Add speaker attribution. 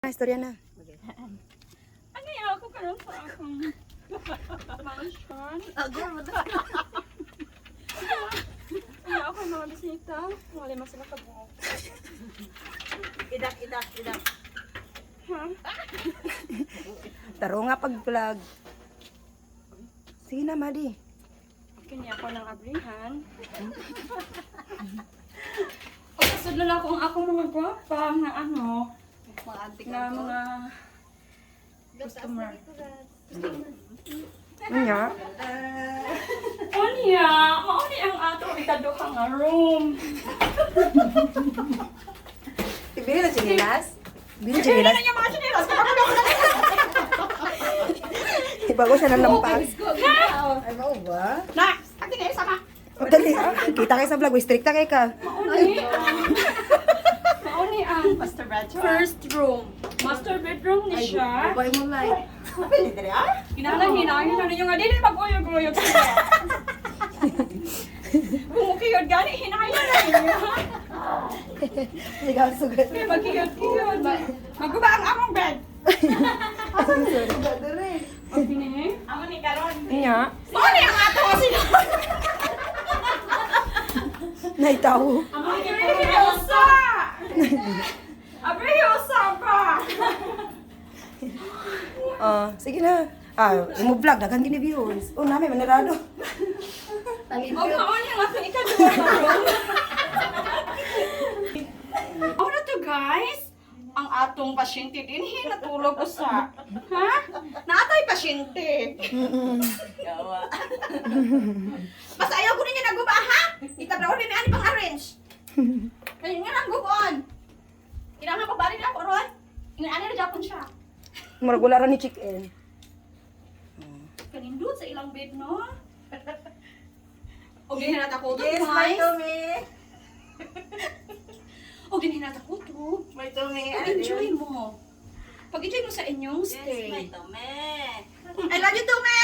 Speaker 1: Istorya na.
Speaker 2: Ano yung ako karon sa akong mansion?
Speaker 3: Agor mo.
Speaker 2: Ano ako yung mga bisita? Mga lima sila kabuok.
Speaker 3: Idak, idak, idak.
Speaker 2: Ha?
Speaker 1: Taro nga pag-vlog. Sige na, Madi.
Speaker 2: Kini ako ng abrihan. O kasud na lang ako ang akong mga gwapa nga ano,
Speaker 3: Mga antik
Speaker 2: nga mga customer.
Speaker 1: Nya.
Speaker 2: Unya, mauni ang ato ikaduha nga room.
Speaker 1: Ibili na chinelas? Ibili
Speaker 2: Hindi
Speaker 1: chinelas?
Speaker 2: na niya mga chinelas. Kapag ako na
Speaker 1: Ibago siya ng lampas.
Speaker 3: Ay, mao ba?
Speaker 2: Na! Ate na sama.
Speaker 1: Oh, dali ah. Kita kayo sa vlog. Uy, stricta kay ka.
Speaker 2: Mauni ang mauni ang
Speaker 3: Master bedroom.
Speaker 2: first room. Master bedroom ni siya.
Speaker 3: Ubay mo light. Pili diri ah.
Speaker 2: Kinahanglan hinahin na ninyo nga dili mag-uyog-uyog sila. Kung ukiyod gani hinahin na ninyo. Ha?
Speaker 1: Sigaw sugat.
Speaker 2: May magkiyod-kiyod. Maguba ang among bed.
Speaker 3: Suga diri.
Speaker 2: Okay ni.
Speaker 3: Amo ni karon.
Speaker 1: Nya.
Speaker 2: Mauni ang ato sila.
Speaker 1: Naitaw.
Speaker 2: Amo ni usa. Abriyo usa pa.
Speaker 1: Ah, sige na. Ah, mo vlog daghan gini views. Oh, nami manarado.
Speaker 2: Og mauni ang atong ikaduha nga room. Ano na to, guys? Ang atong pasyente din natulog usa. Ha? Naatay pasyente.
Speaker 3: Gawa.
Speaker 2: Basta ayaw ko ninyo naguba, ha? Itabraw ni ani pang arrange. Kaya nga nang gubon. Kinahanglan pagbali na ako ron. Ingan ani ra Japon siya.
Speaker 1: Murag wala ra ni chicken.
Speaker 2: Kanindot sa ilang bed, no? O gihinata ko to,
Speaker 3: Yes, my
Speaker 2: guys.
Speaker 3: tummy.
Speaker 2: O gihinata ko to.
Speaker 3: My tummy.
Speaker 2: Pag-enjoy mo. Pag-enjoy mo sa inyong
Speaker 3: Yes, my
Speaker 2: stay.
Speaker 3: tummy.
Speaker 2: I love you, Tume!